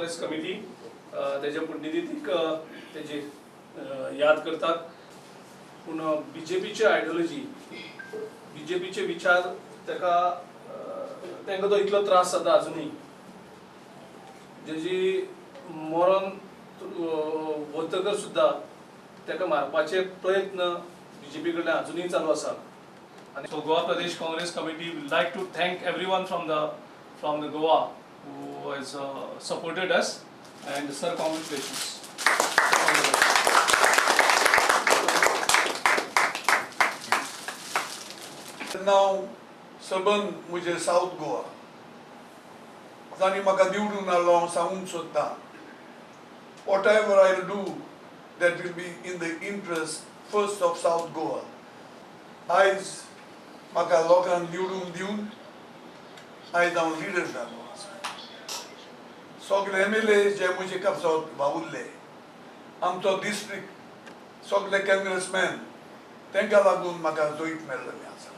Congress committee तेजे पुण्यतिथीक तेजी याद करतात. पूण बीजेपीची आयडियोलॉजी, बीजेपीचे विचार ताका तांकां तो इतलो त्रास जाता अजुनूय, जेजी मरण वतकर सुद्दां ताका मारपाचे प्रयत्न बीजेपी कडल्यान अजुनूय चालू आसा. आनी so Goa Pradesh Congress Committee would like to thank everyone from the Goa who has supported us, and sir, congratulations. नांव सबंद म्हजें सावथ गोवा जांणी म्हाका निवडून हाडलो, हांव सांगूंक सोदतां, whatever I do, that will be in the interest first of South Goa. आयज म्हाका लोकांक निवडून दिवन आयज हांव लिडर जालो आसा. सगळे एमएलए जे म्हजे कापसांत वावुरले, आमचो डिस्ट्रिक्ट, सगळे काँग्रेसमॅन, तांकां लागून म्हाका जैत मेळ्ळेलें आसा.